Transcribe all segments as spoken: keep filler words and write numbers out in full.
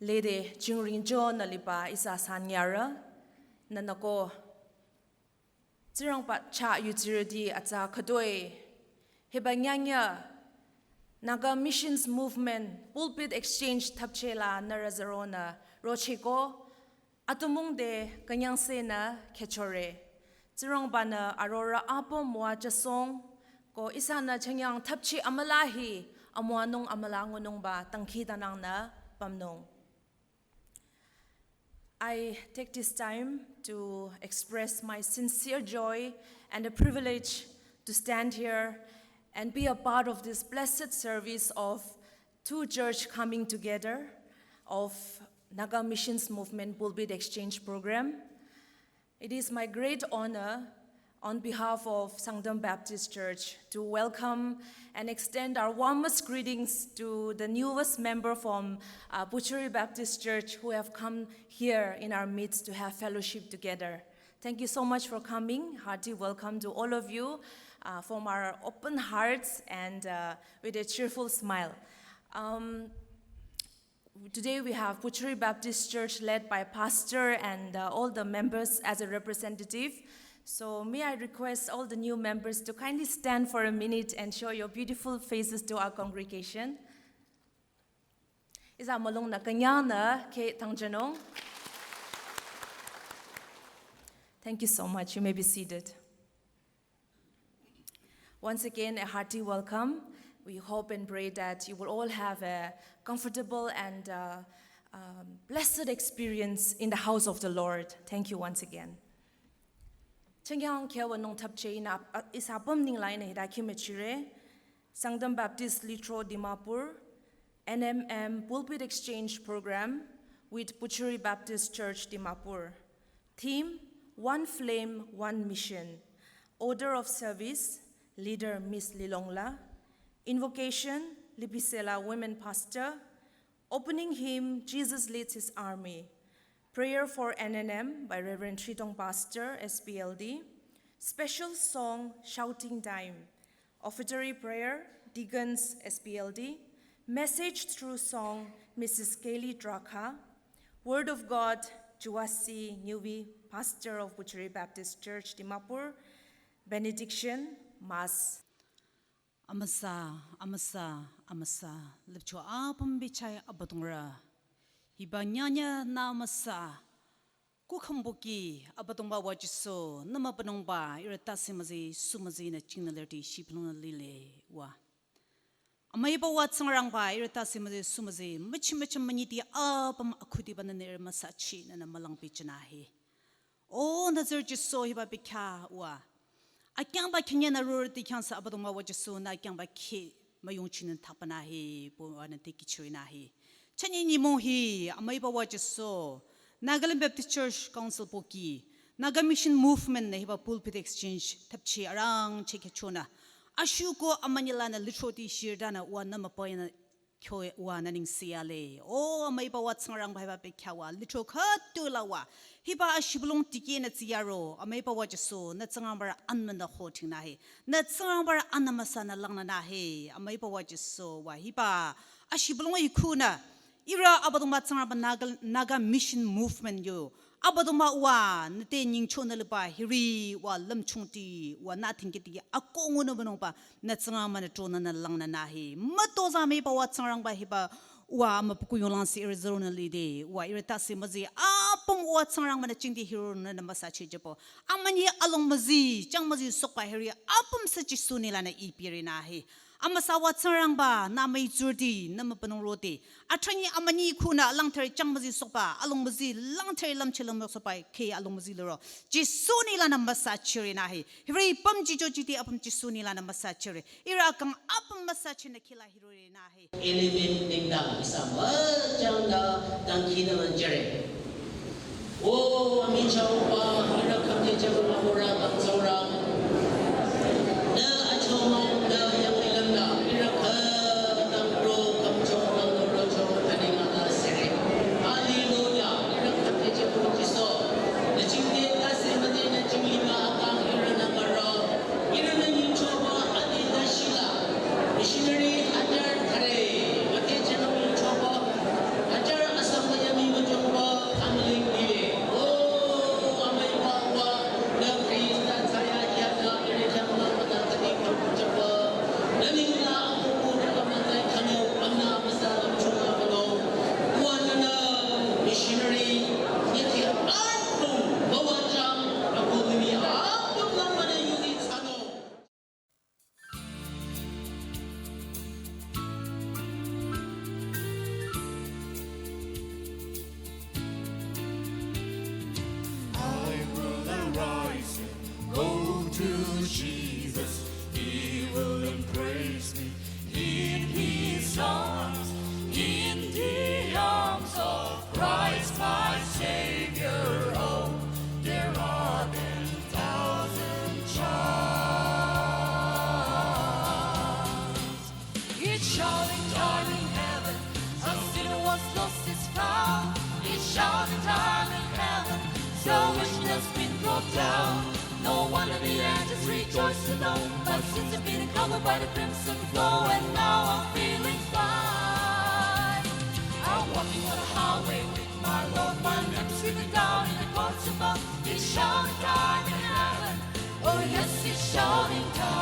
Lede chingring jo na liba isa san nyara, na nako. Tsirangpa cha yutsiradi atsa kadoi. Heba nyanya, Naga Missions Movement, Pulpit Exchange thapchela na razarona, rocheko, atumung de kanyang se na kechore. Tsirangpa na arora apo mwa chasong, ko isa na chanyang thapchi amalahi, amwa nung amala ngunung ba tangki tanang na pamnung. I take this time to express my sincere joy and a privilege to stand here and be a part of this blessed service of two church coming together of Naga Missions Movement Pulpit Exchange Program. It is my great honor on behalf of Sangtam Baptist Church to welcome and extend our warmest greetings to the newest member from uh, Puchuri Baptist Church who have come here in our midst to have fellowship together. Thank you so much for coming. Hearty welcome to all of you uh, from our open hearts and uh, with a cheerful smile. Um, Today we have Puchuri Baptist Church led by pastor and uh, all the members as a representative. So may I request all the new members to kindly stand for a minute and show your beautiful faces to our congregation. Isa malung na kanya na ke tangjanong. Thank you so much. You may be seated. Once again, a hearty welcome. We hope and pray that you will all have a comfortable and uh, um, blessed experience in the house of the Lord. Thank you once again. Chengyang kya wa nong thap che ina, uh, isapam ning lain hida kimechire. Sangtam Baptist Litro Dimapur, N M M Pulpit Exchange Program with Puchuri Baptist Church Dimapur. Theme, One Flame, One Mission. Order of service, leader Miss Lilongla. Invocation, Libisela women pastor. Opening hymn, Jesus leads his army. Prayer for N N M by Reverend Tritong Pastor, S P L D. Special song, Shouting Time. Offertory prayer, Deacons, S P L D. Message through song, Missus Kaylee Drakha. Word of God, Juasi Nyuvi, Pastor of Puchuri Baptist Church, Dimapur. Benediction, Mass. Amasa, amasa, amasa, lepcho apam bichai abatungra. Hiba nyanya na amasa, kukhambuki abatung ba wajiso, nama panung ba, ira tasi mazi, sumazi na chingna lerti, shiplung na lile wa. Amai ba wa tsangrang ba, ira tasi mazi, sumazi, machi machi maniti apam akhuti ba na nere masachi na na malang pichana he. O nazar jiso hiba bikha wa. Akyang ba kinya na rur ti kyang sa abatung ba wajiso na akyang ba ki mayung chinin thapana he, bo wa na te kichuri na he. Chani ni mo he, amai ba wajiso. Nagaland Baptist Church Council poki, Naga Mission Movement na hiba pulpit exchange thapchi arang che ke chona. Ashu ko amanyala na litro ti shirda na wa na mapoya na kyo wa na ning siya le. O amai ba wa tsangrang ba hiba pe kya wa litro khatu la wa. Hiba ashibulong tiki na tsiyaro. Amai ba wa jiso na tsangrang bara an na ho ting na he. Na tsangrang bara an na masa na lang na na he. Amai ba wa jiso wa hiba ashibulong ikhu na. Ira abaduma tsangrang ba Naga, Naga Mission Movement yo. Abaduma wa, nate nyingcho na liba hiri wa lamchungti wa na thingkiti ako ngono banong pa na tsangrang ma na tro na na lang na na he. Mato za me pa wa tsangrang ba he ba wa ma puku yong lang si irizaro na li de. Wa irita si mazi apam wa tsangrang ma na chingti hiro na na masa che japo. Amani along mazi, chang mazi sok pa hiri apam sa jisu ni la na ipiri na he. Amasa wa tsangrang ba na mai tsurti, na ma panong roti. Atrangi amani khuna langthari chang mazi sokpa, along mazi langthari lam chelam sokpa, ke along mazi loro. Jisu ni lana masa chiri na he. Hiri pam jijo jiti apam Jisu ni lana masa chiri. Ira kang apam masa china kila hirori na he. Eleven ningdang isa majang da dangki na manjare. O ami chau pa hira khamte chau la mura kam chau ra. Na achomong na yang ilam na ira kha tam ro kam chau ra no ro chau ani ma na sere. Hallelujah. Ira khamte chau Jisu. Na chingte ka se ma de na chingli ma akang ira na karo. Ira na ni chau pa ani na shila. Missionary hajar thare. Mate chau ni chau pa hajar asam na In his arms, in the arms of Christ my Savior, oh, there are ten thousand joys. It's shouting time in heaven, a sinner once lost is found. It's shouting time in heaven, salvation has been brought down. No wonder the angels rejoice to know my sins have been covered by the crimson flow, and now I'm feeling fine. I'm walking on a highway with my Lord, my name's written down in the courts above. It's shouting time in heaven. Oh yes, it's shouting time.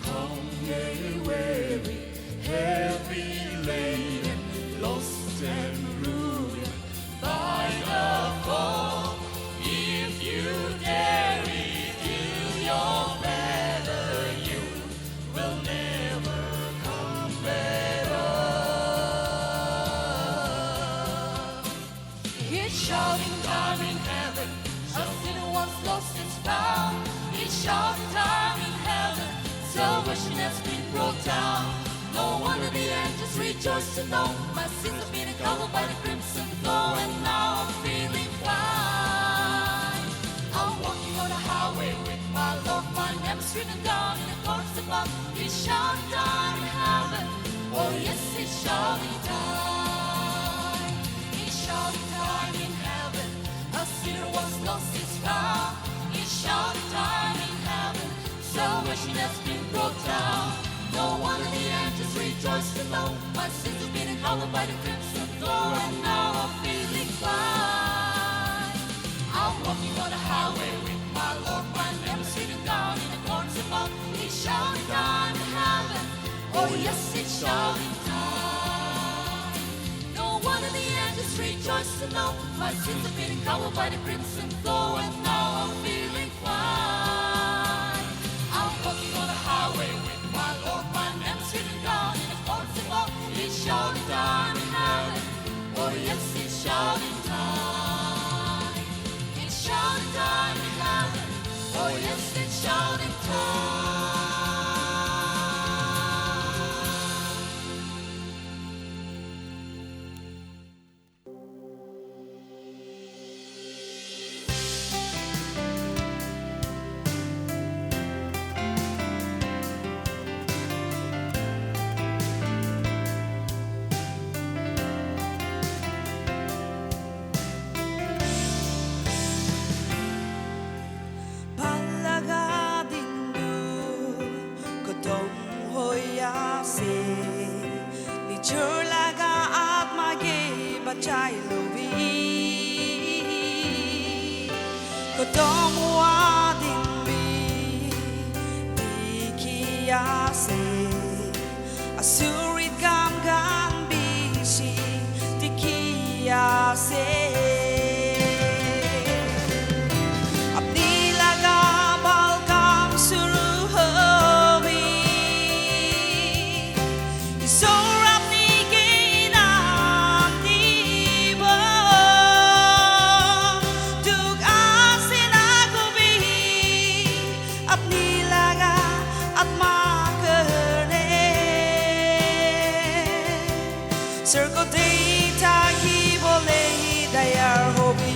Come, ye weary, heavy laden, lost and ruined by the fall. If you tarry till you're better, you will never come better. It's shouting time in heaven. A sinner once lost is found. It's shouting time in heaven. Salvation has been brought down. No wonder the angels rejoice to know my sins have been covered by the crimson flow, and now I'm feeling fine. I'm walking on a highway with my Lord. My name's written down in the courts above. It's shouting time in heaven. Oh yes, it's shouting time. It's shouting time in heaven. A sinner once lost is found. It's shouting time in heaven. Salvation has been brought down. No wonder the angels rejoice to know my sins have been covered by the crimson flow, and now I'm feeling fine. I'm walking on a highway with my Lord. My name's written down in the courts above. It's shouting time in heaven. Oh yes, it's shouting time. No wonder the angels rejoice to know my sins have been covered by the crimson flow, and now I'm feeling fine. I'm walking on a highway with my Lord. My name's written down in the courts above. It's shouting time in heaven. Oh yes, it's shouting time. It's shouting time in heaven. Oh yes, it's shouting time. Bhal laga din tu khatam hoi ase, nijor laga atma ke bachai lobi. Khatam hua din bi dikhi ase, asurit kam khan bishi dikhi ase. Apni laga bhal kam shuru hobi, Isor apni ke inam dibo. Dukh ase na kobi, apni laga atma karne. Sorgo te thaki bole hi tayar hobi.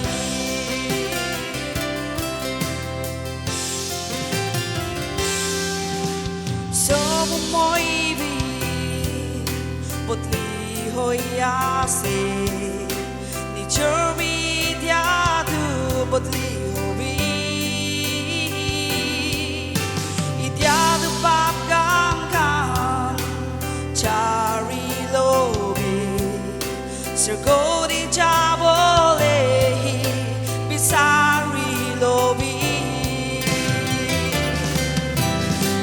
Sob moi bi bodli hoi ase. Nijor bi itya tu bodli hobi. Itya tu pap kam khan chari lobi. Sorgo te jabole hi bisari lobi.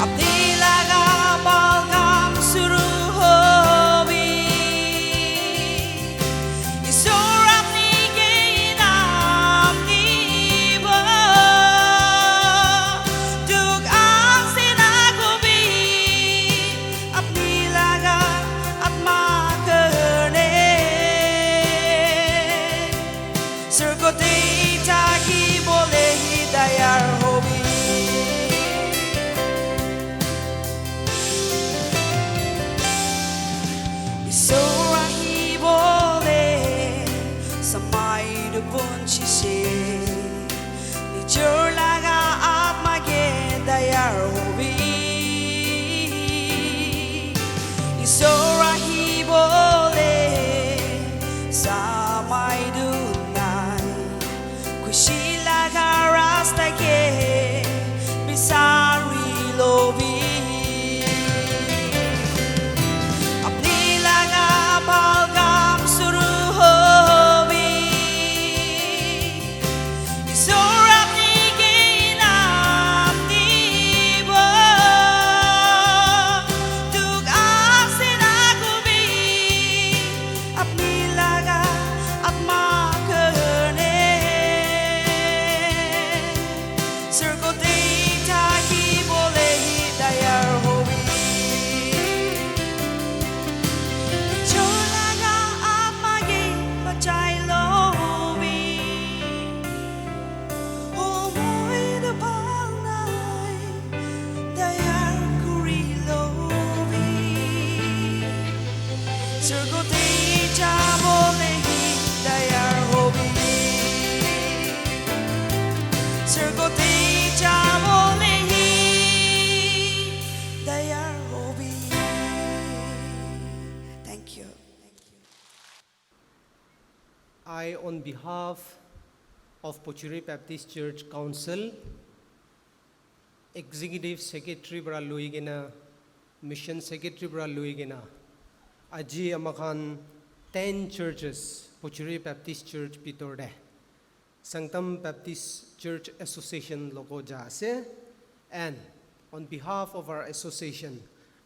Apni laga bhal kam shuru hobi. Isor apni ke inam di. Nijor laga atma ke tayar hobi. Isor ahibole samai du nai. Khushi laga rasta ke bisari lobi. Apni laga bhal kam shuru hobi. Isor apni ke inam dibo. Dukh ase na kubi. Apni laga atma karne. Sorgo te thakibole hi tayar hobi. Nijor laga atma ke bachai lobi. Homoi to bhal nai, tayar kuri lobi. Sorgo te jabole hi tayar hobi. Sorgo te jabole hi tayar hobi. Thank you. I, on behalf of Pochuri Baptist Church Council, Executive Secretary para lui kena, Mission Secretary para lui kena, aji amakhan ten churches Pochuri Baptist Church bitor te Sangtam Baptist Church Association logo ja ase, and on behalf of our association,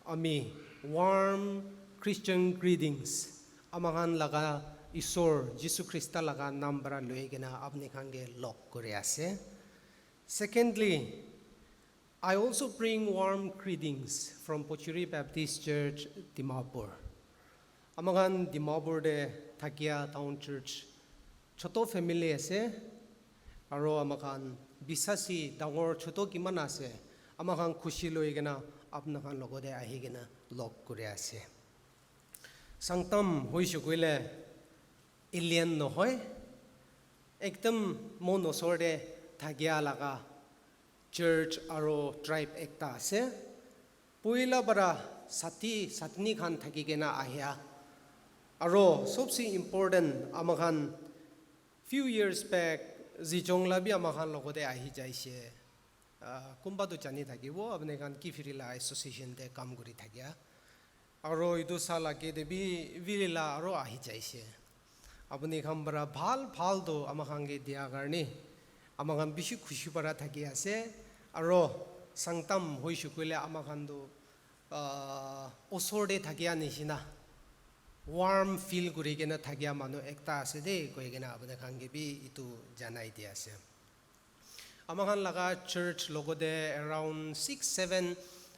ami warm Christian greetings amakhan laga Isor Jisu Krista laga nam para lui kena apni khan ke log kuri ase. Secondly, I also bring warm greetings from Pochuri Baptist Church, Dimapur. Amakhan Dimapur te thakia town church choto family ase, aro amakhan bisasi dangor choto kiman ase, amakhan khushi loi kena apna khan logote ahi kena log kuri ase. Sangtam hoishe koile alien nohoi, ekdam mon osor te thakia laga church aro tribe ekta ase. Puila para sati satni khan thaki kena ahia. Aro sobse important amakhan few years back Zijong la bi amakhan logote ahi jaise. Ah, kunba tu jani thakibo, apni khan Kiphire la association te kam kuri thakia. Aro etu sal age te bi Vili la aro ahi jaise. Apni khan para bhal bhal tu ama khan ke dia karne ama khan bishi khushi para thaki ase. Aro Sangtam hoishe koile ama khan tu, ah, osor te thakia nishina warm feel kuri kena thakia manu ekta ase de koi kena apni khan ke bi etu janai di ase. Ama khan laga church logote around six seven,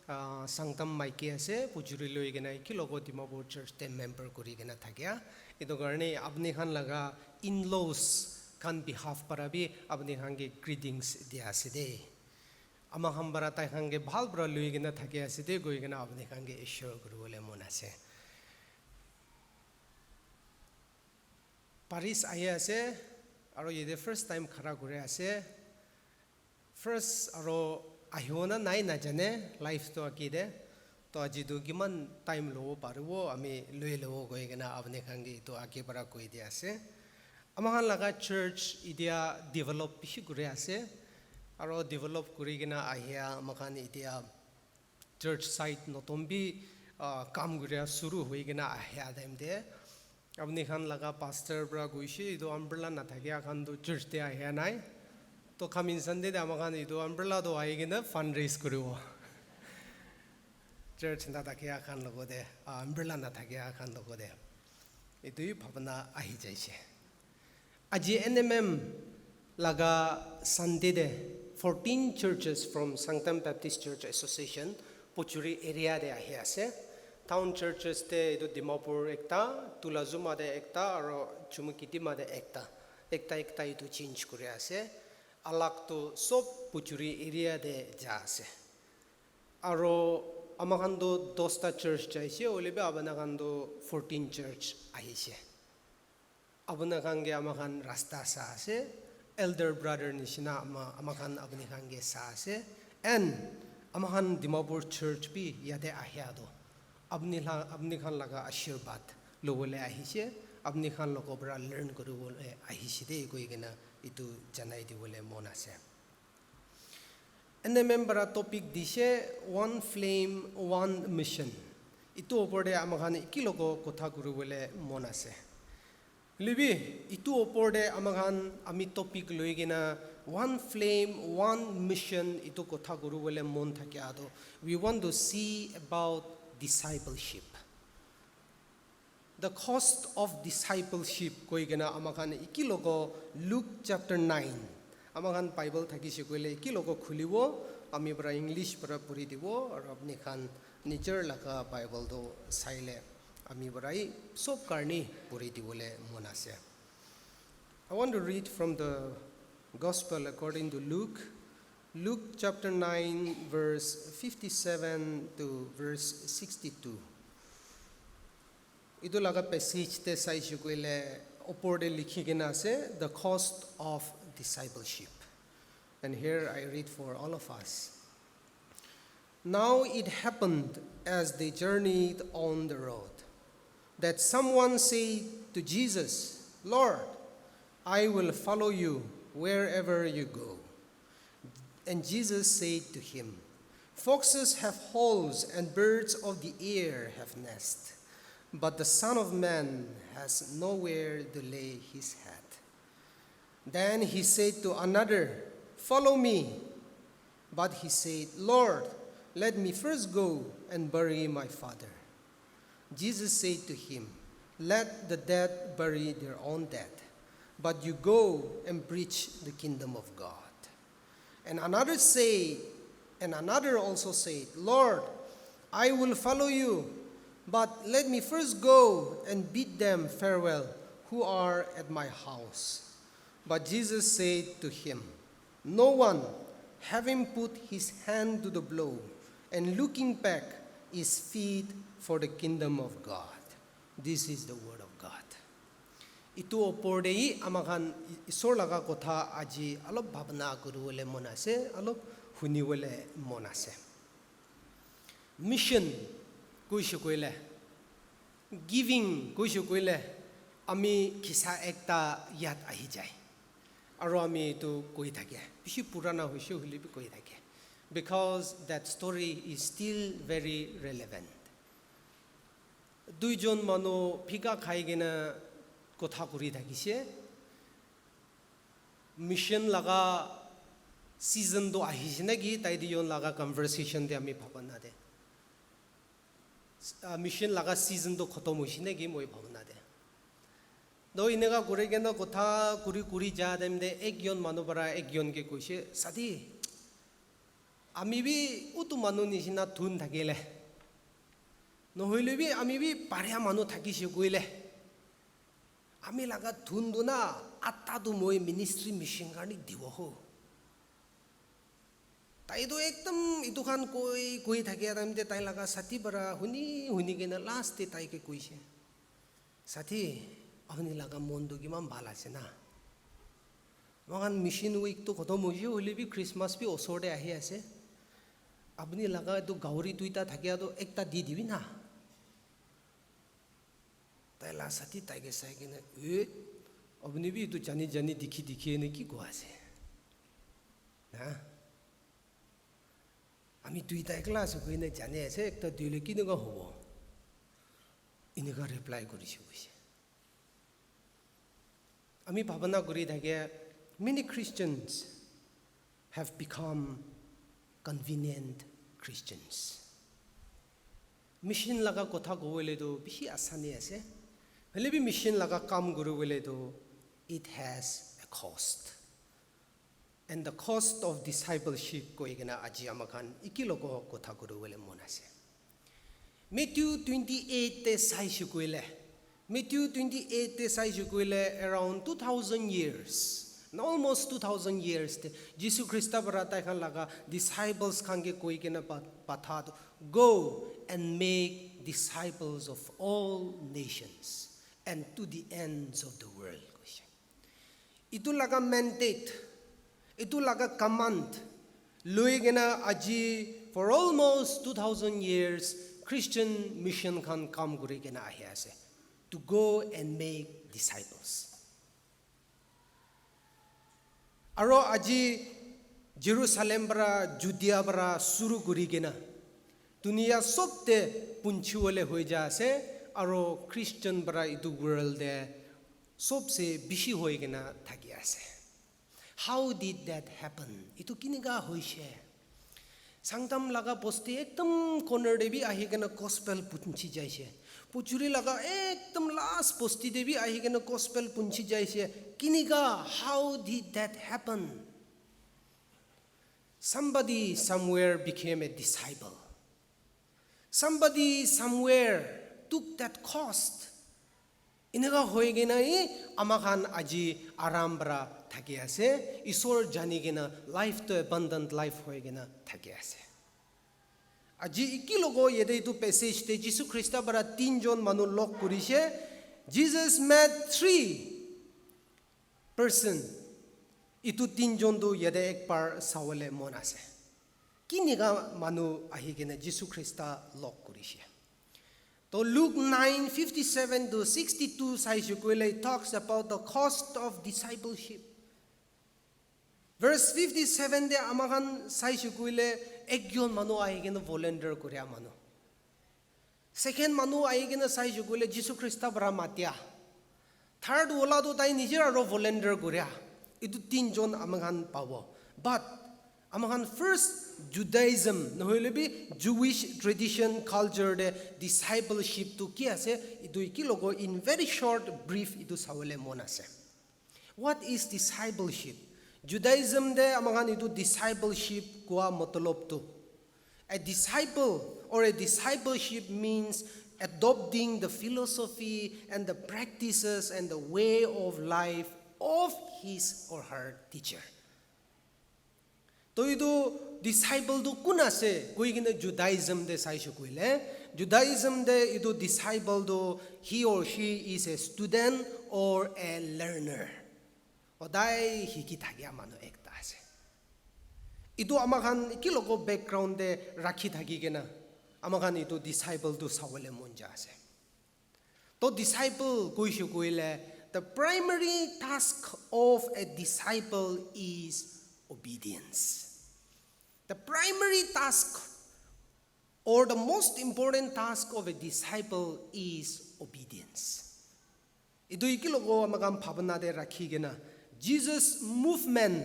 ah, Sangtam maiki ase, Pochuri loi kena eki logo Dimapur church te member kuri kena thakia. Etu karne apni khan laga in-laws khan behalf para bi apni khan ke greetings dia ase de. Ama khan para tai khan ke bhal para loi kena thaki ase de koi kena apni khan ke assure kuri bole mon ase. Paris ahi ase, aro yate first time khara kuri ase. First aro ahibo na nai najane, life to aki de. To aji tu kiman time lobo paribo, ami loi lobo koi kena apni khan ke etu age para koi di ase. Ama khan laga church itia develop bishi kuri ase. Aro develop kuri kena ahia ama khan itia church site notun bi, ah, kam kuria suru hoi kena ahia time te, apni khan laga pastor para koishe, "Etu umbrella nathakia khan tu church te ahia nai." To coming Sunday te ama khan etu umbrella tu ahi kena fundraise kuribo. Church nathakia khan logote, ah, umbrella nathakia khan logote. Etu hi bhabana ahi jaise. Aji N M M laga Sunday de fourteen churches from Sangtam Baptist Church Association, Pochuri area de ahi ase. Town churches te etu Dimapur ekta, Tulazuma de ekta, aro Chumukedima de ekta. Ekta ekta etu change kuri ase. Alag tu sob Pochuri area de ja ase. Aro ama khan tu dosta church jaise, hoile bi apna khan tu fourteen church ahise. Apuna khan ke ama khan rasta sa ase, Elder brother nishina ama, ama khan apni khan ke sa ase. And ama khan Dimapur church bi yate ahia toh apni la, apni khan laga ashirwad lobole ahise, apni khan logo para learn kuribole ahise de koi kena itu janai dibole mon ase. N M M para topic dise, One Flame, One Mission. Itu opor de ama khan eki logo kotha kuribole mon ase. Hoilebi itu opor de ama khan, ami topic loi kena One Flame, One Mission itu kotha kuribole mon thakia toh, we want to see about discipleship. The cost of discipleship koi kena ama khan eki logo Luke chapter nine. Ama khan Bible thakise koile eki logo khulibo, ami para English para puri dibo, aru apni khan nijer laga Bible toh saile ami para hi sob karni puri dibole mon ase. I want to read from the Gospel according to Luke, Luke chapter nine, verse fifty-seven to verse sixty-two. Itu laga passage te saishe koile opor te likhi kena ase, the cost of discipleship. And here I read for all of us. Now it happened as they journeyed on the road that someone said to Jesus, "Lord, I will follow you wherever you go." And Jesus said to him, "Foxes have holes and birds of the air have nests, but the Son of Man has nowhere to lay his head." Then he said to another, "Follow me." But he said, "Lord, let me first go and bury my father." Jesus said to him, "Let the dead bury their own dead, but you go and preach the kingdom of God." And another said, and another also said, "Lord, I will follow you, but let me first go and bid them farewell who are at my house." But Jesus said to him, "No one, having put his hand to the plow and looking back, is fit for the kingdom of God." This is the word of God. Itu opor te hi ama khan Isor laga kotha aji alop bhabna kuribole mon ase, alop hunibole mon ase. Mission kuishe koile, giving kuishe koile, ami kisa ekta yad ahi jai. Aru ami itu koi thake, bishi purana hoishe hoile bi koi thake. Because that story is still very relevant. Duijon manu phika khai kena kotha kuri thakise. Mission laga season toh ahise naki, tai duijon laga conversation te ami bhabana te. Ah, mission laga season toh khotom hoise naki moi bhabana te. Toh eneka kuri kena kotha kuri kuri ja time te ekjon manu para ekjon ke koise, "Sathi, ami bi utu manu nishina thun thakile. Nohoile bi ami bi paria manu thakise koile. Ami laga thun tu na, atta tu moi ministry mission karni dibo ho." Tai tu ekdam itu khan koi, koi thakia time te tai laga sathi para huni, huni kena last te tai ke koise, "Sathi, apuni laga mon tu kiman bhal ase na? Moikhan Mission Week tu khotom hoise, hoile bi Christmas bi osor te ahi ase. Apuni laga etu gauri duita thakia tu ekta di dibi na." Tai la sathi tai ke sai kena, "Eh, apuni bi etu jani jani dikhi dikhi ene ki koi ase? Na? Ami duita ekla ase koi kena jani ase, ekta duile kineka hobo?" Eneka reply kurise koise. Ami bhabana kuri thake, many Christians have become convenient Christians. Mission laga kotha kobole tu bishi asani ase. Hoile bi mission laga kam kuribole tu it has a cost. And the cost of discipleship koi kena aji ama khan iki logo kotha kuribole mon ase. Matthew twenty-eight te sai shikuile, Matthew twenty-eight te sai shikuile around two thousand years, almost two thousand years te Jisu Krista para tai khan laga disciples khan ke koi kena pa-, patha tu, "Go and make disciples of all nations and to the ends of the world," koise. Itu laga mandate, itu laga command loi kena aji for almost two thousand years Christian mission khan kam kuri kena ahi ase, to go and make disciples. Aro aji Jerusalem para, Judea para suru kuri kena dunia sob te punchiwole hoi ja ase, aro Christian para itu world te sobse bishi hoi kena thaki ase. How did that happen? Itu kinika hoise? Sangtam laga bosti ekdam corner te bi ahi kena gospel punchi jaise. Puchuri laga ekdam last bosti te bi ahi kena gospel punchi jaise. Kinika, how did that happen? Somebody somewhere became a disciple. Somebody somewhere took that cost. Eneka hoi kena hi ama khan aji aram para thaki ase. Isor jani kena life to abundant life hoi kena thaki ase. Aji iki logo yate itu passage te Jisu Krista para tinjon manu log kurise. Jesus met three person. Itu tinjon tu yate ekbar sawole mon ase. Kinika manu ahi kena Jisu Krista log kurise. To Luke nine fifty seven to sixty two saise koile, it talks about the cost of discipleship. Verse fifty seven te ama khan saise koile ekjon manu ahi kena volunteer koria manu. Second manu ahi kena saise koile Jisu Krista para matia. Third wala tu tai nije aro volunteer koria. Itu tinjon ama khan pabo. But ama khan first Judaism, nohoile bi Jewish tradition culture te discipleship tu ki ase? Itu ki logo in very short brief itu sawole mon ase. What is discipleship? Judaism te ama khan itu discipleship koa matlab tu. A disciple or a discipleship means adopting the philosophy and the practices and the way of life of his or her teacher. To itu disciple tu kun ase? Koi kena Judaism te saise koile, Judaism te itu disciple tu he or she is a student or a learner. Hodai hiki thakia manu ekta ase. Itu ama khan ki logo background te rakhi thaki kena ama khan itu disciple tu sawole mon ja ase. To disciple koise koile, the primary task of a disciple is obedience. The primary task or the most important task of a disciple is obedience. Itu iki logo ama khan bhabana te rakhi kena Jesus movement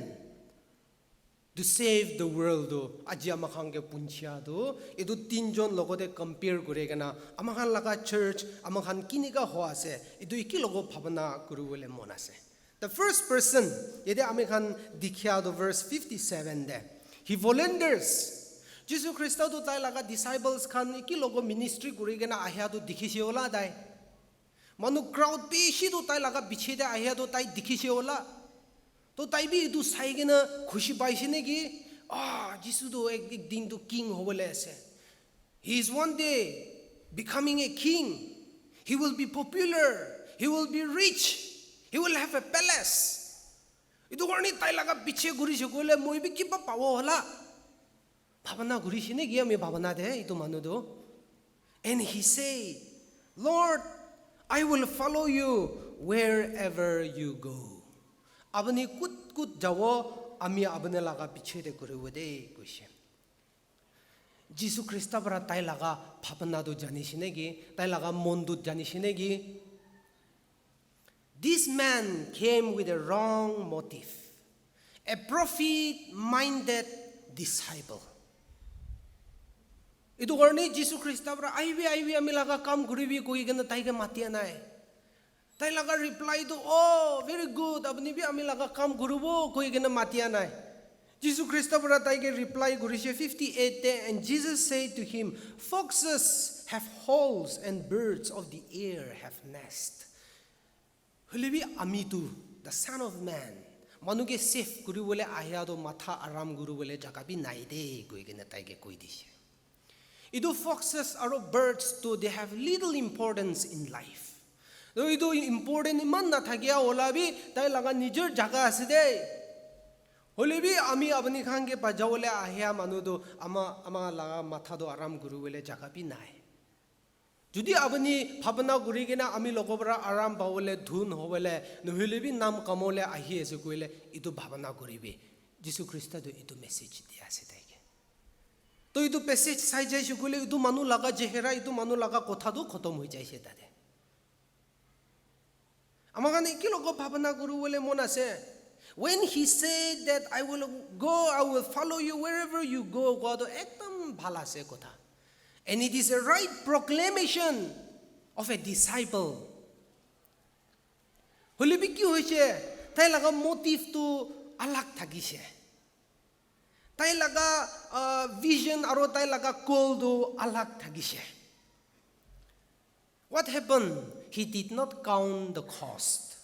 to save the world tu aji ama khan ke punchia tu itu tinjon logote compare kuri kena ama khan laga church ama khan kinika ho ase itu iki logo bhabana kuribole mon ase. The first person yate ami khan dikhia tu verse fifty seven te he volunteers. Jisu Krista tu tai laga disciples khan iki logo ministry kuri kena ahia tu dikhise ola tai. Manu crowd bishi tu tai laga biche te ahia tu tai dikhise ola. To tai bi itu sai kena khushi paise neki? Ah, Jisu tu ek, ek din tu king hobole ase. He is one day becoming a king. He will be popular. He will be rich. He will have a palace. Itu karne tai laga piche ghurise koile moi bi kiba pabo hola. Bhabana ghurise neki ami bhabana te itu manu tu. And he say, "Lord, I will follow you wherever you go." Apuni kut kut jabo, ami apuni laga piche te ghuribo de, koise. Jisu Krista para tai laga bhabana tu jani se neki, tai laga mon tu jani se neki. This man came with a wrong motive, a profit-minded disciple. Itu karne Jisu Krista para, "Aibi, aibi, ami laga kam kuribi," koi kena tai ke matia nai. Tai laga reply tu, "Oh, very good, apuni bi ami laga kam kuribo," koi kena matia nai. Jisu Krista para tai ke reply kurise fifty eight te, and Jesus said to him, "Foxes have holes and birds of the air have nests." Hoile bi ami tu, the Son of Man, manu ke save kuribole ahia tu matha aram kuribole jaga bi nai de, koi kena tai ke koi dise. Itu foxes aro birds tu, they have little importance in life. Toh etu important iman nathakia hola bi tai laga nijor jaga ase de. Hoile bi ami apni khan ke bajawole ahia manu tu ama, ama laga matha tu aram kuriwole jaga bi nai. Jodi apni bhabana kuri kena ami logo para aram pawole, dhun hobole, nohile bi nam kamole ahi ase koile, etu bhabana kuribi. Jisu Krista tu etu message di ase taike. To etu passage sai jaise koile, etu manu laga chehera, etu manu laga kotha tu khotom hoi jaise tate. Ama khan eki logo bhabana kuriwole mon ase. When he said that, "I will go, I will follow you wherever you go," koa to ekdam bhal ase kotha. And it is a right proclamation of a disciple. Hoile bi ki hoise, tai laga motive tu alag thakise. Tai laga, uh, vision aro tai laga call tu alag thakise. What happened? He did not count the cost.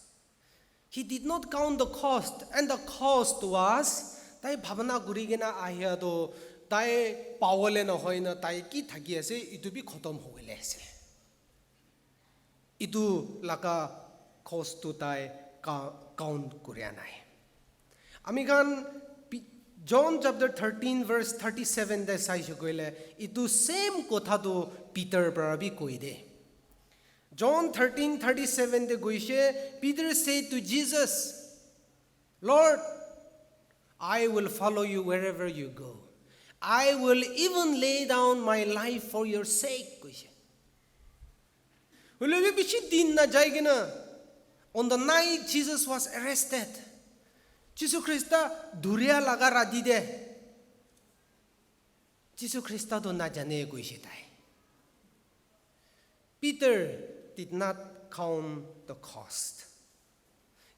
He did not count the cost, and the cost was, tai bhabana kuri kena ahia to, tai pawole nohoi na, tai ki thaki ase, etu bi khotom hobole ase. Etu laga cost tu tai ka-, count kuri anai. Ami khan Pi-, John chapter thirteen verse thirty-seven te sai se koile, etu same kotha tu Peter para bi koi de. John thirteen thirty-seven te goise, Peter said to Jesus, "Lord, I will follow you wherever you go. I will even lay down my life for your sake," koise. Hoile bi bishi din na jai kena, on the night Jesus was arrested, Jisu Krista dhuria laga rati de, Jisu Krista to najane koise tai. Peter did not count the cost.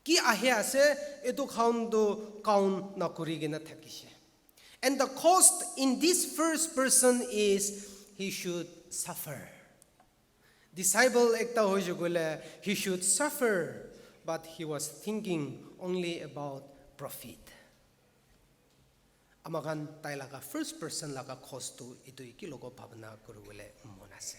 Ki ahi ase, etu khan tu count na kuri kena thakise. And the cost in this first person is he should suffer. Disciple ekta hoise koile, he should suffer, but he was thinking only about profit. Ama khan tai laga first person laga cost tu etu ki logo bhabana kuribole mon ase.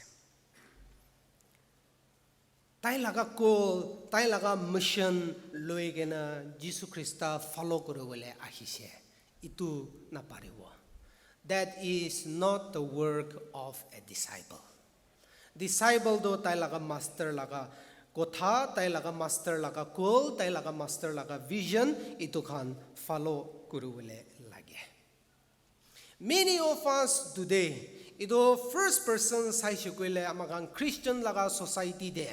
Tai laga call, tai laga mission loi kena Jisu Krista follow kuribole ahise. Itu naparibo. That is not the work of a disciple. Disciple tu tai laga master laga kotha, tai laga master laga call, tai laga master laga vision, itu khan follow kuribole lage. Many of us today, itu first person saise koile ama khan Christian laga society de,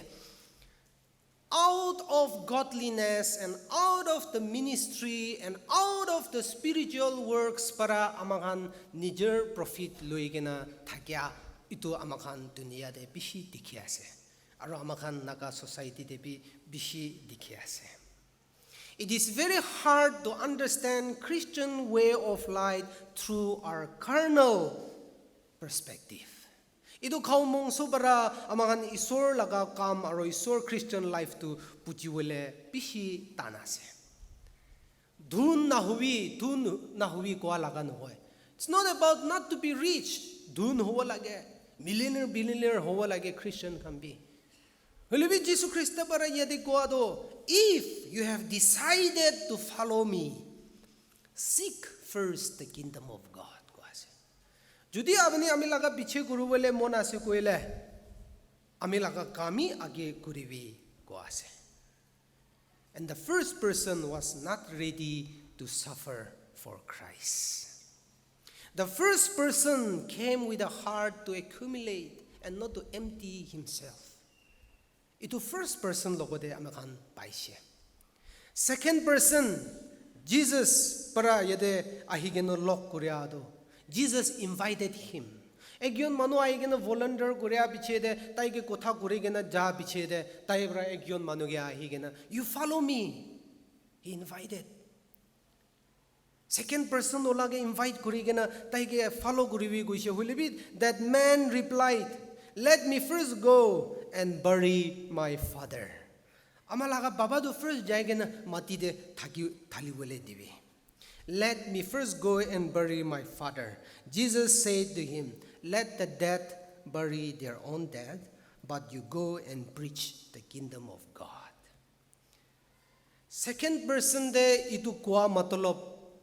out of godliness and out of the ministry and out of the spiritual works para ama khan nijor profit loi kena thakia itu ama khan dunia de bishi dikhi ase. Aro ama khan Naga society de bi bishi dikhi ase. It is very hard to understand Christian way of life through our carnal perspective. Itu khao mongso para ama khan Isor laga kam aro Isor Christian life tu bujibole bishi tan ase. Dhun nahobi, dhun nahobi koa laga nohoi. It's not about not to be rich. Dhun hobo lage, millionaire, billionaire hobo lage Christian khan bi. Hoile bi Jisu Krista para yate koa to, "If you have decided to follow me, seek first the kingdom of God," koa ase. Jodi apni ami laga piche kuribole mon ase koile, ami laga kami age kuribi koa ase. And the first person was not ready to suffer for Christ. The first person came with a heart to accumulate and not to empty himself. Itu first person logote ami khan paise. Second person, Jesus para yate ahi kena log kuria tu. Jesus invited him. Ekjon manu ahi kena volunteer kuria piche te, tai ke kotha kuri kena ja piche te, tai para ekjon manu ke ahi kena, "You follow me." He invited. Second person ola ke invite kuri kena tai ke follow kuribi koise hoile bi, that man replied, "Let me first go and bury my father." Ama laga baba tu first jai kena mati te thaki, thali bole dibi. "Let me first go and bury my father." Jesus said to him, "Let the dead bury their own dead, but you go and preach the kingdom of God. Second person te itu koa matlab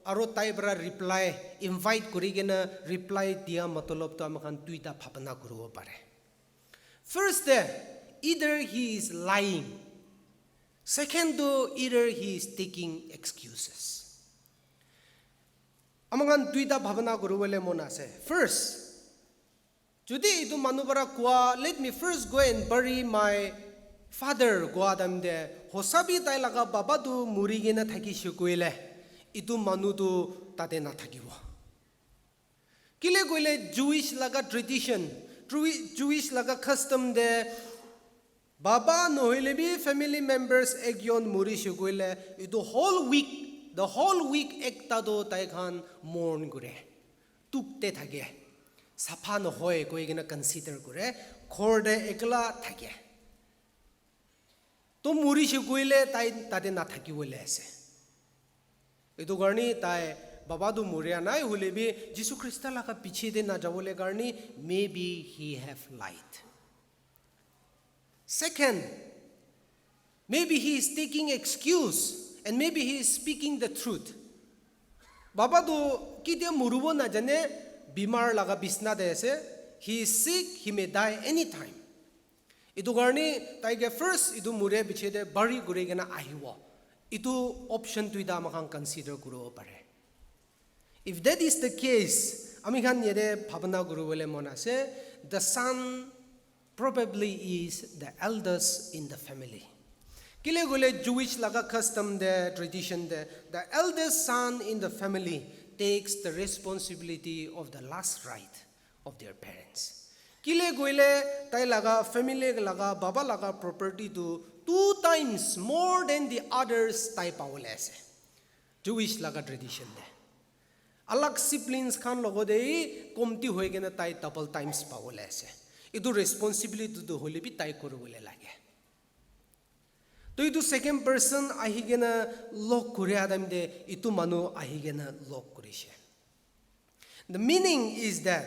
aro tai para reply invite kuri kena reply dia matlab to amakhan duita bhabana kuribo pare. First te, either he is lying. Second to, either he is taking excuses. Amakhan duita bhabana kuribole mon ase. First, jodi itu manu para koa, "Let me first go and bury my father," koa time te, hosa bi tai laga baba tu muri kena thakishe koile, itu manu tu tate nathakibo. Kile koile Jewish laga tradition, Jewi-, Jewish laga custom te, baba nohoile bi family members ekjon murishe koile, itu whole week, the whole week ekta to tai khan mourn kure. Dukh te thake. Sapha nohoi koi kena consider kure. Ghor te ekla thake. To murishe koile tai tate nathakibole ase. Itu karni tai baba tu muria nai hoile bi Jisu Krista laga piche te najabole karni maybe he have lied. Second, maybe he is taking excuse and maybe he is speaking the truth. Baba tu ketia muribo najane, bimar laga bisna te ase. He is sick, he may die anytime. Itu karni taike first itu muria piche te bury kuri kena ahibo. Itu option duita amakhan consider kuribo pare. If that is the case, amikhan yate bhabana kuribole mon ase, the son probably is the eldest in the family. Kile koile Jewish laga custom te, tradition te, the eldest son in the family takes the responsibility of the last rite of their parents. Kile koile tai laga family laga baba laga property tu two times more than the others tai pabole ase. Jewish laga tradition te. Alag siblings khan logote hi komti hoi kena tai double times pabole ase. Itu responsibility tu hoile bi tai kuribole lage. To itu second person ahi kena lock kuria time te itu manu ahi kena lock kurishe. The meaning is that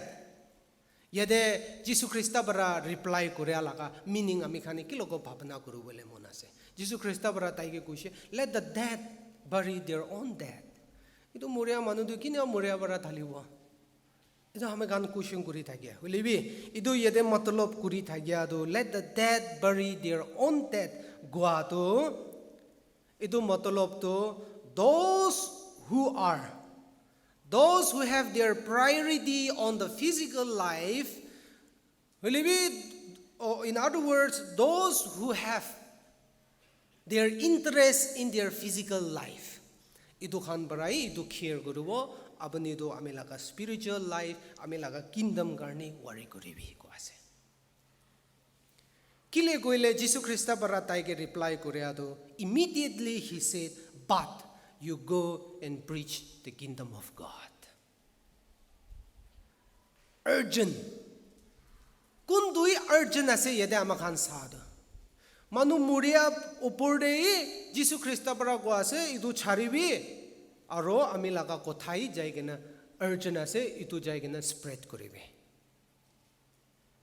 yate Jisu Krista para reply kuria laga meaning amikhan ki logo bhabana kuribole mon ase. Jisu Krista para taike kuishe, "Let the dead bury their own dead." Itu muria manu tu kina muria para thalibo? Itu amikhan question kuri thakia. Hoile bi, itu yate matlab kuri thakia tu, "Let the dead bury their own dead," koa tu, itu matlab tu, those who are, those who have their priority on the physical life, hoile bi, or in other words, those who have their interest in their physical life. Itu khan parai, itu care kuribo, apuni tu ami laga spiritual life, ami laga kingdom karni worry kuribi, koa ase. Kile koile Jisu Krista para taike reply kuria tu, immediately he said, "But you go and preach the kingdom of God." Urgent. Kun tu hi urgent ase yate amakhan sa tu? Manu muria upor te hi Jisu Krista para koa ase, "Itu charibi," aro ami laga kotha hi jai kena urgent ase, "Itu jai kena spread kuribi."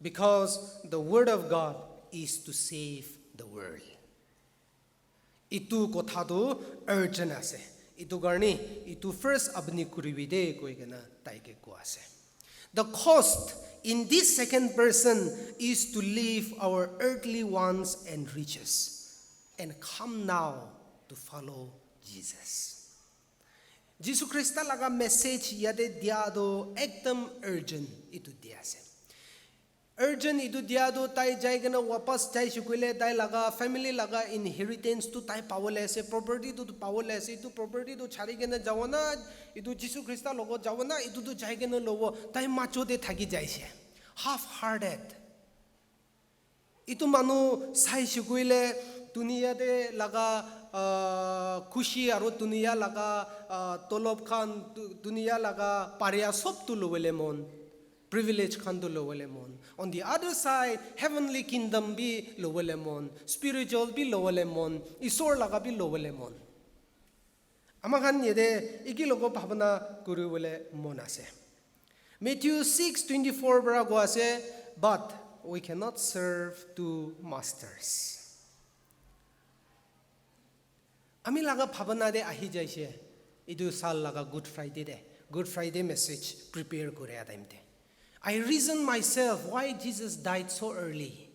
Because the word of God is to save the world. Itu kotha tu urgent ase. Itu karni, itu first apuni kuribi de koi kena taike koa ase. The cost in this second person is to leave our earthly wants and riches and come now to follow Jesus. Jisu Krista laga message yate dia tu ekdam urgent itu dia ase. Urgent itu dia tu tai jai kena wapas jai shukile tai laga family laga inheritance tu tai pabole ase, property tu pabole ase, itu property tu chari kena jawo na, itu Jisu Krista logot jawo na, itu tu jai kena lobo, tai macho te thaki jaise. Half hearted. Itu manu sai shukile dunia te laga, ah, khushi aro dunia laga, ah, tolob khan, du-, dunia laga paria sob tu lobole mon. Privilege khan tu lobole mon. On the other side, heavenly kingdom bi lobole mon, spiritual bi lobole mon, Isor laga bi lobole mon. Amakhan yate iki logo bhabana kuribole mon ase. Matthew six twenty-four para koa ase, "But We cannot serve two masters. Ami laga bhabana de ahi jaise, etu sal laga Good Friday de, Good Friday message prepare kore time de. I reason myself why Jesus died so early.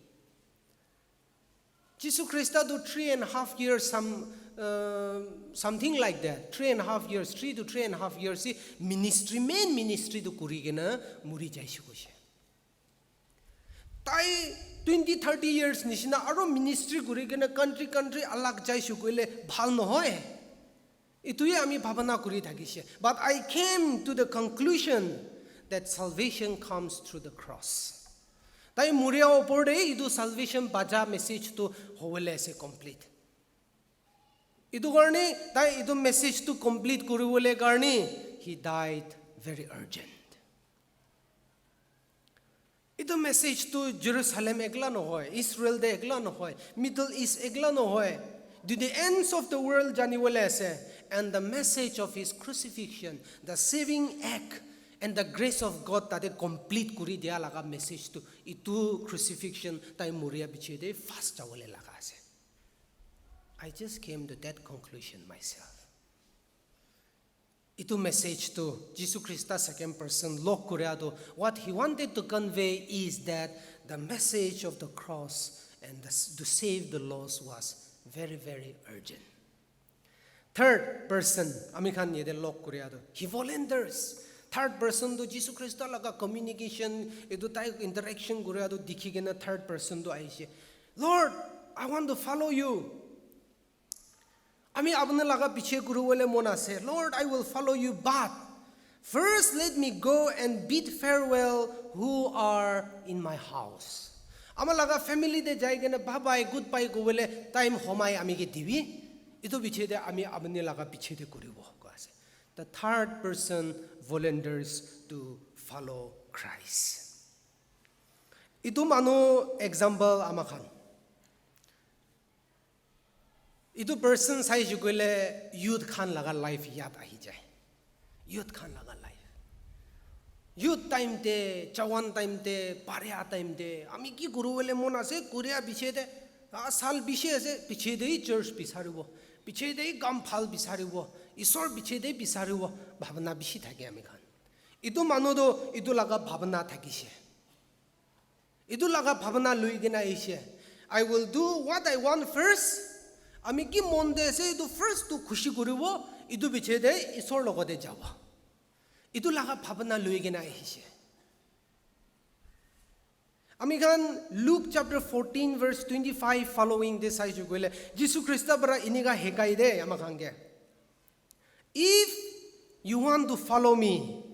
Jisu Krista tu three and a half years, some, uh, something like that, three and a half years, three to three and a half years, si ministry, main ministry tu kuri kena muri jaise koise. Tai twenty, thirty years nishina aro ministry kuri kena country, country alag jaise koile bhal nohoi. Ituye ami bhabana kuri thakise. But I came to the conclusion that salvation comes through the cross. Tai muria opor de itu salvation baja message tu howele ase complete. Itu karne tai itu message tu complete kuribole karne he died very urgent. Itu message tu Jerusalem ekla nohoi, Israel de ekla nohoi, Middle East ekla nohoi. To the ends of the world janibole ase. And the message of his crucifixion, the saving act, and the grace of God tate complete kuri dia laga message tu itu crucifixion tai muria piche de fast jawole laga ase. I just came to that conclusion myself. Itu message tu Jisu Krista second person log kuria tu what he wanted to convey is that the message of the cross and the, to save the lost was very, very urgent. Third person, ami khan yate log kuria tu, he volunteers. Third person tu Jisu Krista laga communication, itu tai interaction kuria tu dikhi kena third person tu ahishe. Lord, I want to follow you. Ami apni laga piche kuribole mon ase. Lord, I will follow you, but first let me go and bid farewell who are in my house. Ama laga family te jai kena bye bye, goodbye kobole time homai ami ke dibi. Itu piche te ami apni laga piche te kuribo ko ase. The third person volunteers to follow Christ. Itu manu example ama khan. Itu person sai koile youth khan laga life yad ahi jai. Youth khan laga life. Youth time te, jawan time te, paria time te, ami ki kuribole mon ase, kuria piche te, ah, sal bishi ase, piche te hi church bisaribo, piche te hi kam bhal bisaribo, Isor piche te bisaribo, bhabna bishi thake ami khan. Itu manu tu itu laga bhabna thakishe. Itu laga bhabana lui kena ahishe. I will do what I want first. Ami ki mon de ase itu first tu khushi kuribo, itu piche de Isor logote jabo. Itu laga bhabana lui kena ahishe. Ami khan Luke chapter fourteen verse twenty-five following de sai koile Jisu Krista para inika hekai de ama khan ke. If you want to follow me,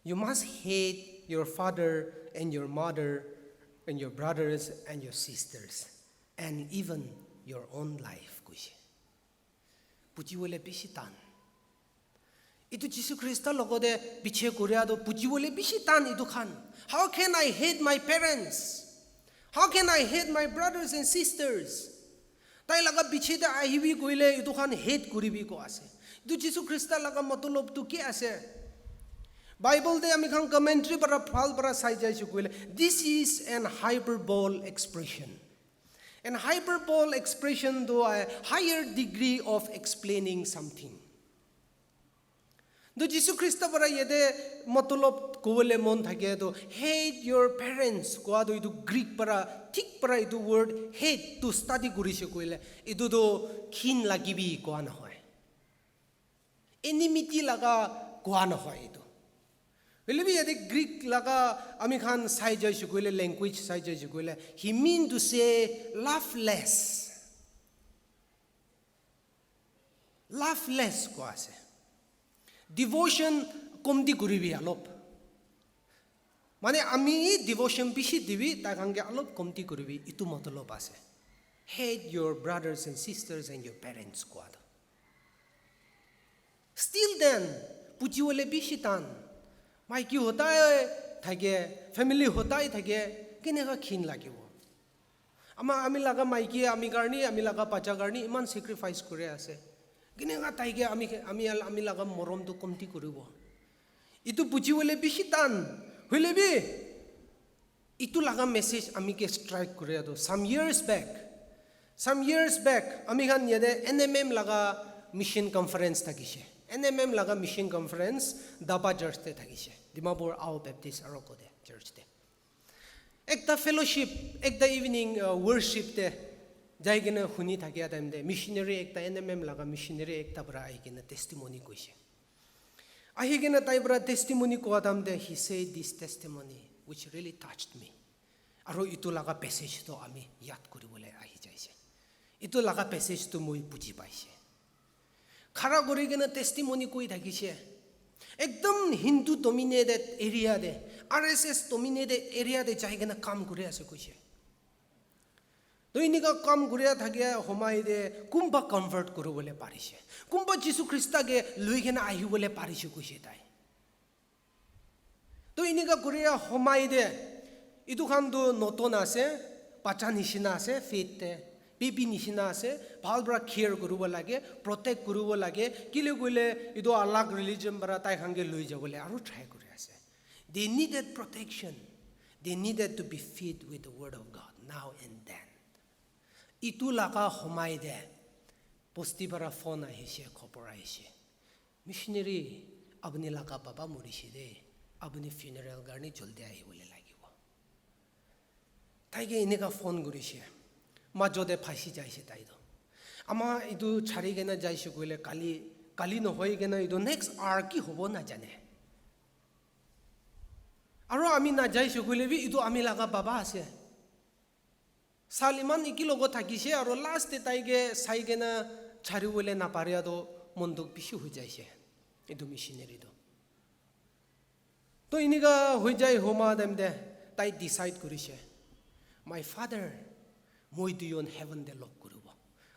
you must hate your father and your mother and your brothers and your sisters and even your own life, koise. Bujibole bishi tan. Itu Jisu Krista logote piche kuria tu bujibole bishi tan itu khan. How can I hate my parents? How can I hate my brothers and sisters? Tai laga piche te ahibi koile itu khan hate kuribi ko ase. Itu Jisu Krista laga matlab tu ki ase? Bible te ami khan commentary para bhal para sai jai koile, this is an hyperbole expression. And hyperbole expression tu a higher degree of explaining something. To Jisu Krista para yate matlab kobole mon thake to hate your parents koa to itu Greek para thik para itu word hate to study kurise koile itu to khin lagibi koa nohoi. Enmity laga koa nohoi itu. Hoile bi yate Greek laga ami khan sai jaise koile language sai jaise koile he mean to say love less. Love less koa ase. Devotion komti kuribi alop. Mane ami devotion bishi dibi tai khan ke alop komti kuribi itu matlab ase. Hate your brothers and sisters and your parents koa to. Still then, bujibole bishi tan. Maiki hotai thake, family hotai thake, keneka khin lagibo. Ama ami laga maiki ami karni, ami laga bacha karni iman sacrifice kore ase. Keneka taike ami, ami, ami laga morom tu komti kuribo. Itu bujibole bishi tan. Hoile bi, Itu laga message ami ke strike kuri atu some years back. Some years back, ami khan yate N M M laga mission conference thakishe. N M M laga mission conference Daba Church te thakishe. Dimapur Ao Baptist aro kote church te. Ekta fellowship, ekta evening uh, worship te jai kena huni thakia time te missionary ekta N M M laga missionary ekta para ahi kena testimony koishe. Ahi kena tai para testimony kowa time te he said this testimony which really touched me. Aro itu laga passage to ami yad kuribole ahi jaise. Itu laga passage to moi buji paise. Khara kuri kena testimony koi thakishe. Ekdam Hindu dominated area te, R S S dominated area te jai kena kam kuri ase koishe. To inika kam kuria thakia homai te kumba convert kuribole parishe. Kumba Jisu Krista ke lui kena ahibole parishe koishe tai. To inika kuria homai te itu khan tu noton ase, bacha nishina ase, faith te, baby nishina ase, bhal para care kuribo lage, protect kuribo lage, kile koile itu alag religion para tai khan ke lui jabole aru try kuri ase. They needed protection. They needed to be fed with the word of God now and then. Itu laga homai te bosti para phone ahishe, khobor ahishe. Missionary, apuni laga baba morishe de, apuni funeral karni joldi ahibole lagibo. Tai ke eneka phone kurishe, majo te phasi jaise tai to. Ama itu chari kena jaise koile kali, kali nohoi kena itu next hour ki hobo na jane. Aro ami na jaise koile bi itu ami laga baba ase. Sal iman iki logo thakishe aro last te tai ke sai kena chari wole na paria to mon dukh bishi hoi jaise. Itu missionary to. To inika hoi jai homa time te tai decide kurishe, my father, moi duijon heaven te log kuribo.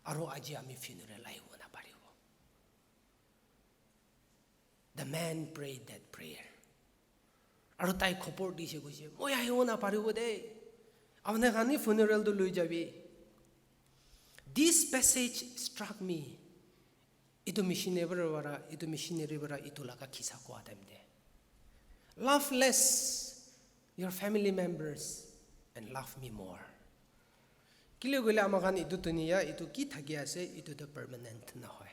Aro aji ami funeral ahibo na paribo. The man prayed that prayer. Aro tai khobor dishe koishe, moi ahibo na paribo de. Apuni khan hi funeral to lui jabi. This passage struck me. Itu missionary para, itu missionary para itu laga kisa kowa time te. Love less your family members and love me more. Kile koile ama khan itu dunia, itu ki thaki ase, itu to permanent nohoi.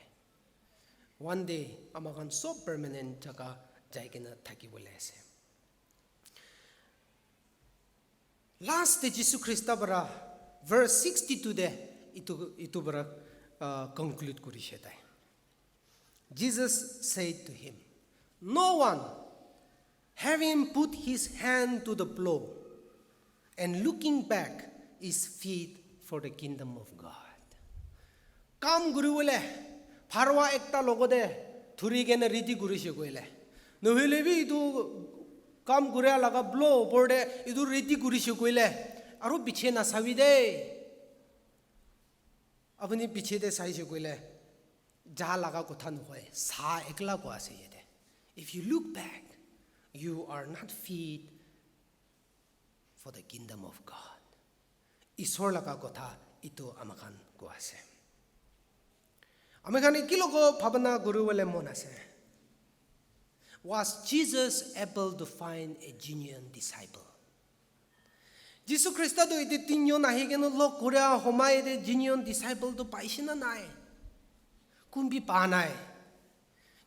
One day, ama khan sob permanent jaga jai kena thaki bole ase. Last te Jisu Krista para verse sixty-two te itu, itu para uh, conclude kurishe tai. Jesus said to him, no one, having put his hand to the plow and looking back, is fit for the kingdom of God. Kam kuribole pharwa ekta logote thuri kena ready kurishe koile, nohoile bi itu kam kuria laga plow opor te itu ready kurishe koile, aro piche nasabi de. Apuni piche te saise koile, ja laga kotha nohoi, sa ekla koa ase yate. If you look back, you are not fit for the kingdom of God. Isor laga kotha itu ama khan koa ase. Ami khan ki logo bhabana kuribole mon ase. Was Jesus able to find a genuine disciple? Jisu Krista tu ite tinjon ahi kena log kuria homai te genuine disciple tu paishe na nai? Kumbi pa nai.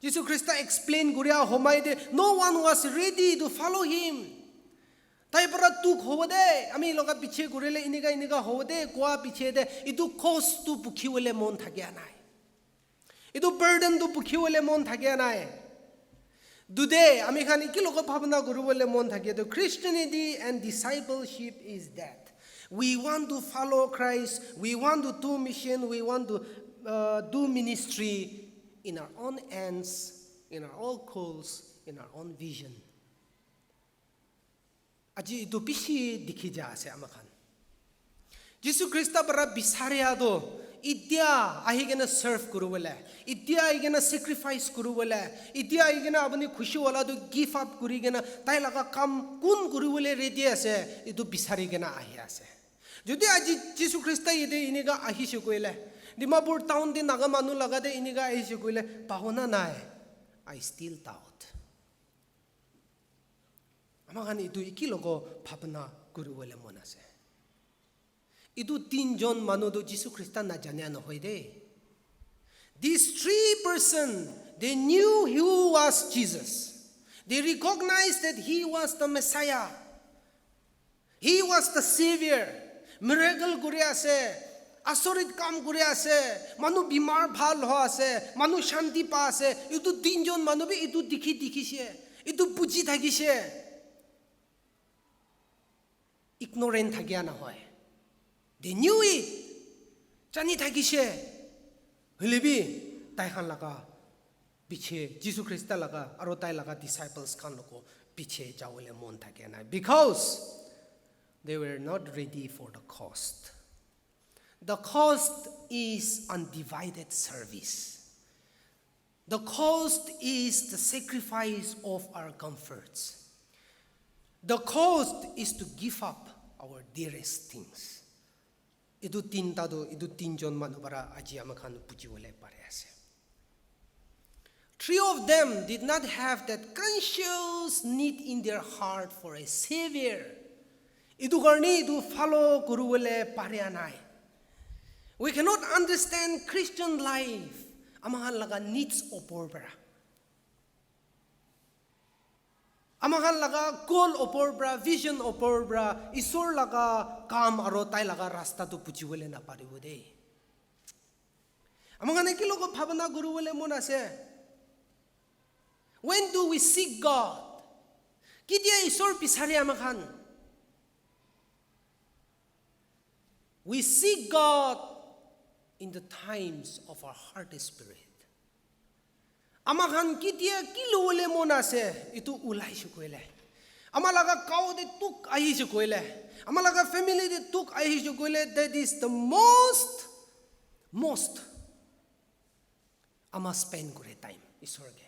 Jisu Krista explain kuria homai te no one was ready to follow him. Tai para dukh hobo de, ami loga piche kurile inika inika hobo de, koa piche te itu cost tu bukhiwole mon thakia nai. Itu burden tu bukhiwole mon thakia nai. Today, ami khan ki logo bhabna kuribole mon thake to Christianity and discipleship is that. We want to follow Christ, we want to do mission, we want to uh, do ministry in our own hands, in our own goals, in our own vision. Aji itu bishi dikhi ja ase ama khan. Jisu Krista para bisaria do itia ahi kena serve kuribole, itia ahi kena sacrifice kuribole, itia ahi kena apuni khushi wala do give up kuri kena tai laga kam kun kuribole ready ase, itu bisari kena ahi ase. Jodi aji Jisu Krista yate inika ahishe koile, Dimapur town te Naga manu laga te inika ahishe koile, pahona nai. I still doubt. Ama khan itu ki logo bhabna kuribole mon ase. Etu tinjon manu tu Jisu Krista najane nohoi de. These three person, they knew who was Jesus. They recognized that he was the Messiah. He was the savior. Miracle kuri ase, asorit kam kuri ase, manu bimar bhal ho ase, manu shanti pa ase. Etu tinjon manu bi etu dikhi dikhishe, etu buji thakishe. Ignorant thakia nohoi. They knew it. Jani thakishe. Hoile bi tai khan laga piche, Jisu Krista laga aro tai laga disciples khan logo piche jawole mon thakia nai. Because they were not ready for the cost. The cost is undivided service. The cost is the sacrifice of our comforts. The cost is to give up our dearest things. Etu tinta tu, etu tinjon manu para aji ama khan buji bole pare ase. Three of them did not have that conscious need in their heart for a savior. Etu karne etu follow kuribole pare nai. We cannot understand Christian life ama khan laga needs opor para. Ama khan laga goal opor para, vision opor para, Isor laga kam aro tai laga rasta tu buji bole na paribo de. Ama khan ki logo bhabana kuribole mon ase. When do we seek God? Ketia Isor bisare ama khan? We seek God in the times of our hardest spirit. Ama khan ketia ki lobole mon ase, etu ulaishe koile. Ama laga gao te dukh ahishe koile. Ama laga family te dukh ahishe koile, that is the most, most ama spend kore time Isor ke.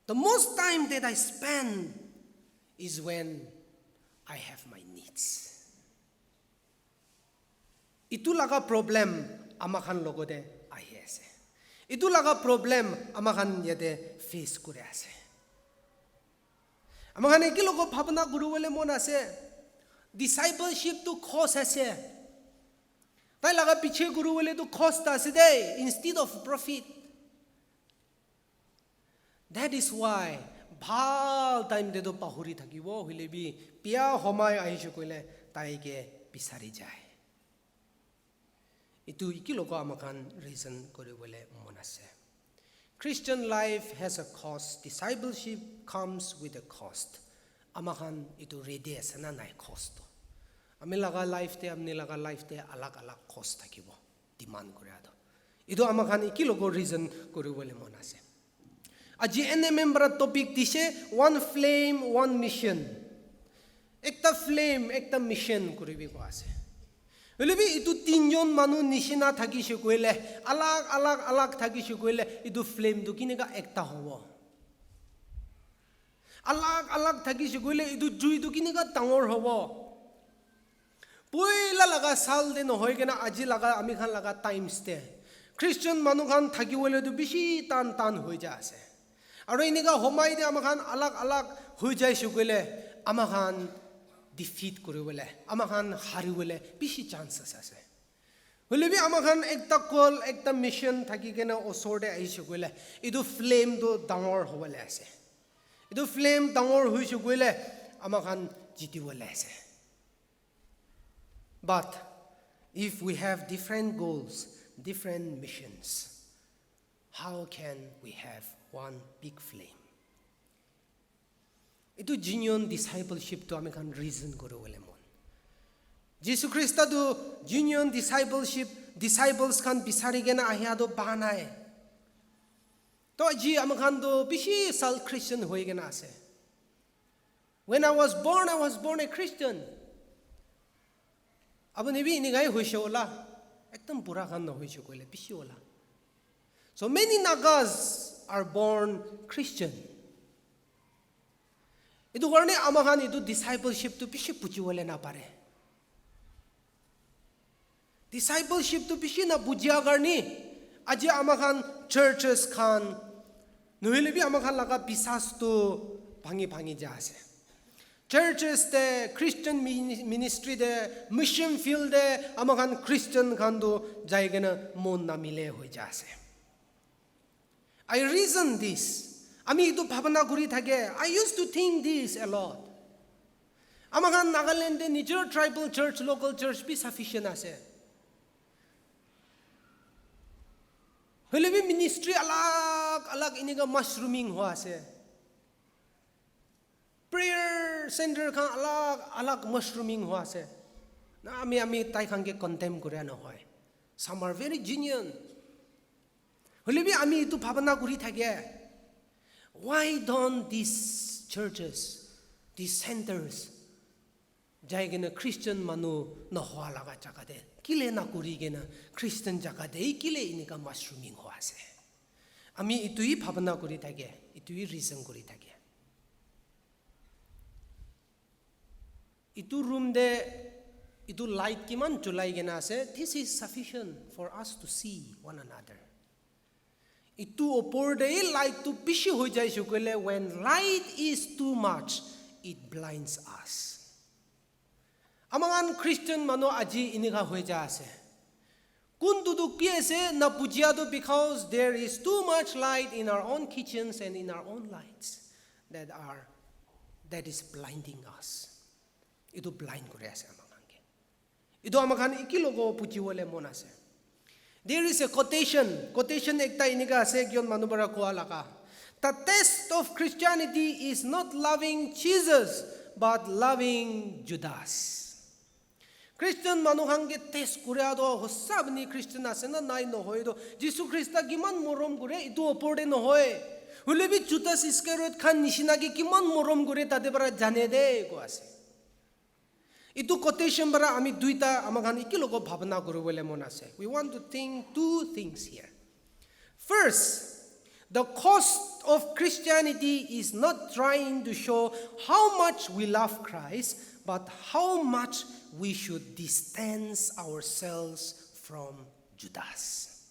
The most time that I spend is when I have my needs. Etu laga problem ama khan logote ahi ase. Etu laga problem ama khan yate face kuri ase. Ama khan eki logo bhabna kuri bole mon ase. Discipleship tu cost ase. Tai laga piche kuri bole tu cost ase de, instead of profit. That is why bhal time te to pahuri thakibo, hoile bi bia homai ahishe koile tai ke bisari jai. Etu eki logo ama khan reason kuri bole mon ase. Christian life has a cost. Discipleship comes with a cost. Ama khan etu ready ase na nai cost to. Ami laga life te, amni laga life te alag alag cost thakibo. Demand kura to. Etu ama khan eki logo reason kuri bole mon ase. Aji N M M para topic dise, one flame, one mission. Ekta flame, ekta mission kuri bi koi ase. Hoile bi etu tinjon manu nishina thakishe koile, alag, alag, alag thakishe koile, etu flame tu kineka ekta hobo? Alag, alag thakishe koile, etu jui tu kineka dangor hobo? Poila laga sal te nohoi kena aji laga ami khan laga times te Christian manu khan thaki bole tu bishi tan tan hoi ja ase. Aro eneka homai te ama khan alag alag hoi jaishe koile ama khan defeat kuri bole, ama khan hari bole bishi chance ase ase. Hoile bi ama khan ekta call, ekta mission thaki kena osor te ahishe koile, etu flame tu dangor hobole ase. Etu flame dangor hoishe koile ama khan jiti bole ase. But if we have different goals, different missions, how can we have one big flame? Etu genuine discipleship tu ami khan reason kuri bole mon. Jisu Krista tu genuine discipleship, disciples khan bisari kena ahia tu pa nai. To aji ama khan tu bishi sal Christian hoi kena ase. When I was born, I was born a Christian. Apuni bi enekai hoise hola. Ekdom bura khan nohoise koile bishi hola. So many Nagas are born Christian. Etu karne ama khan etu discipleship tu bishi buji bole na pare. Discipleship tu bishi na bujia karne aji ama khan churches khan nohile bi ama khan laga bisas tu bhangi bhangi ja ase. Churches te, Christian mini- ministry te, mission field te, ama khan Christian khan tu jai kena mon namile hoi ja ase. I reason this. Ami itu bhabana kuri thake. I used to think this a lot. Ama khan Nagaland te nijor tribal church, local church bi sufficient ase. Hoile bi ministry alag alag inika mushrooming hua ase. Prayer center khan alag alag mushrooming hua ase. Na ami ami tai khan ke condemn kura nohoi. Some are very genuine. Hoile bi ami itu bhabana kuri thake. Why don't these churches, these centers, jai kena Christian manu nohua laga jaga te, kile na kuri kena Christian jaga te kile inika mushrooming hua ase? Ami itu hi bhabana kuri thake, itu hi reason kuri thake. Itu room te itu light kiman julai kena ase, this is sufficient for us to see one another. Itu opor te light tu bishi hoi jai shukule, when light is too much, it blinds us. Ama khan Christian manu aji inika hoi ja ase. Kun tu tu ki ase na bujia tu, because there is too much light in our own kitchens and in our own lights that are that is blinding us. Itu blind kuri ase ama khan ke. Itu ama khan iki logo pujiwole mon ase. There is a quotation. Quotation ekta inika ase, ekjon manu para koa laga. The test of Christianity is not loving Jesus, but loving Judas. Christian manu khan ke test kura to hosa bani Christian ase na nai nohoi to Jisu Krista kiman morom kure itu opor te nohoi. Hule bi Judas Iscariot khan nishina ke kiman morom kure tate para jane de ko ase. Itu quotation para ami duita ama khan iki logo bhabana kuribole mon ase. We want to think two things here. First, the cost of Christianity is not trying to show how much we love Christ, but how much we should distance ourselves from Judas.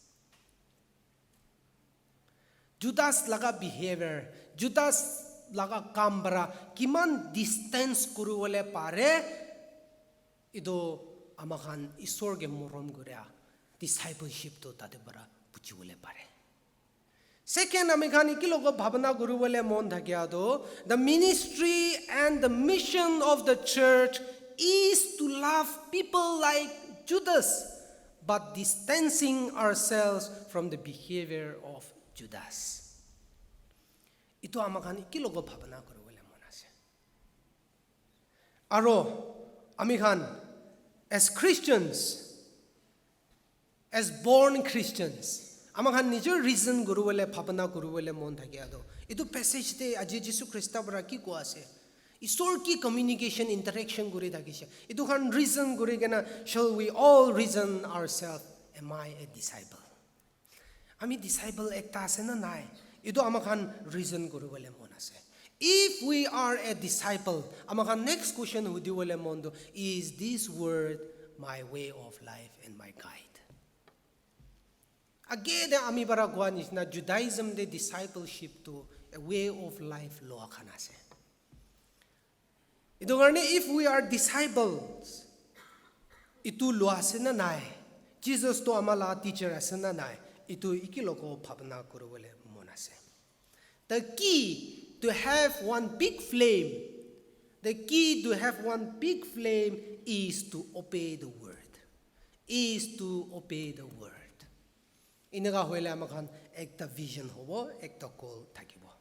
Judas laga behavior, Judas laga kam para kiman distance kuribole pare, itu ama khan Isor ke morom kuria discipleship tu tate para bujibole pare. Second, ami khan iki logo bhabana kuribole mon thakia tu, the ministry and the mission of the church is to love people like Judas, but distancing ourselves from the behavior of Judas. Itu ama khan iki logo bhabana kuribole mon ase. Aro ami khan as Christians, as born Christians, ama khan nijor reason kuribole, bhabana kuribole mon thakia tu, itu passage te aji Jisu Krista para ki koa ase? Isor ki communication, interaction kuri thakise? Itu khan reason kuri kena, shall we all reason ourselves, am I a disciple? Ami disciple ekta ase na nai? Itu ama khan reason kuribole mon ase. If we are a disciple, ama khan next question hudibole mon tu, is this word my way of life and my guide? Age te ami para koa nishina Judaism te discipleship tu a way of life loa khan ase. Itu karne if we are disciples, itu loa ase na nai? Jesus tu ama la teacher ase na nai? Itu iki logo bhabana kuribole mon ase. The key to have one big flame, the key to have one big flame is to obey the word. Is to obey the word. Ineka hoile ama khan ekta vision hobo, ekta goal thakibo.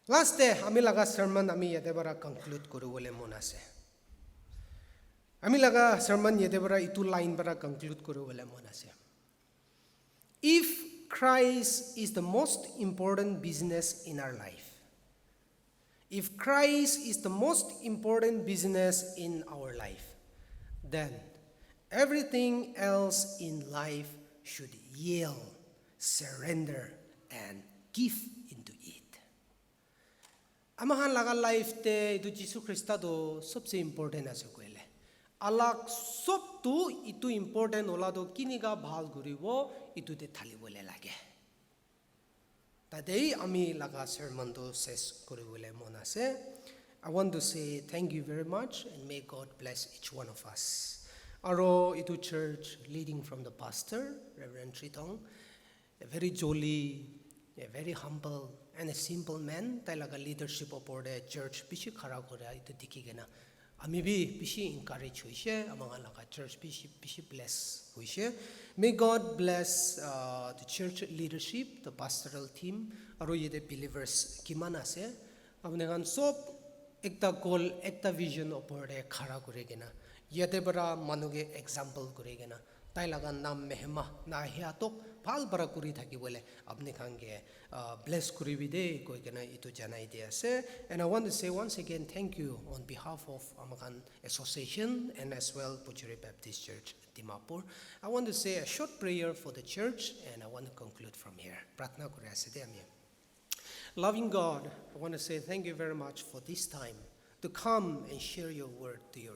Last te ami laga sermon ami yate para conclude kuribole mon ase. Ami laga sermon yate para itu line para conclude kuribole mon ase. If Christ is the most important business in our life, if Christ is the most important business in our life, then everything else in life should yield, surrender, and give into it. Ama khan laga life te itu Jisu Krista tu sobse important ase koile. Alag sob tu itu important hola tu kinika bhal kuribo itu te thalibole lage. Tate ami laga sermon tu ses kuribole mon ase. I want to say thank you very much and may God bless each one of us. Aro itu church leading from the pastor, Reverend Tritong, a very jolly, a very humble and a simple man. Tai laga leadership opor te church bishi khara kura itu dikhi kena ami bi bishi encourage hoishe, ama khan laga church bishi bishi bless hoishe. May God bless uh, the church leadership, the pastoral team, aro yate believers kiman ase. Apni khan sob ekta goal, ekta vision opor te khara kuri kena, yate para manu ke example kuri kena, tai laga naam mehema na hia tok bhal para kuri thaki bole apni khan ke uh, bless kuri bi de koi kena itu janai di ase. And I want to say once again thank you on behalf of ama khan association and as well Pujuri Baptist Church Dimapur. I want to say a short prayer for the church and I want to conclude from here. Pratna kuri ase de ami. Loving God, I want to say thank you very much for this time to come and share your word to your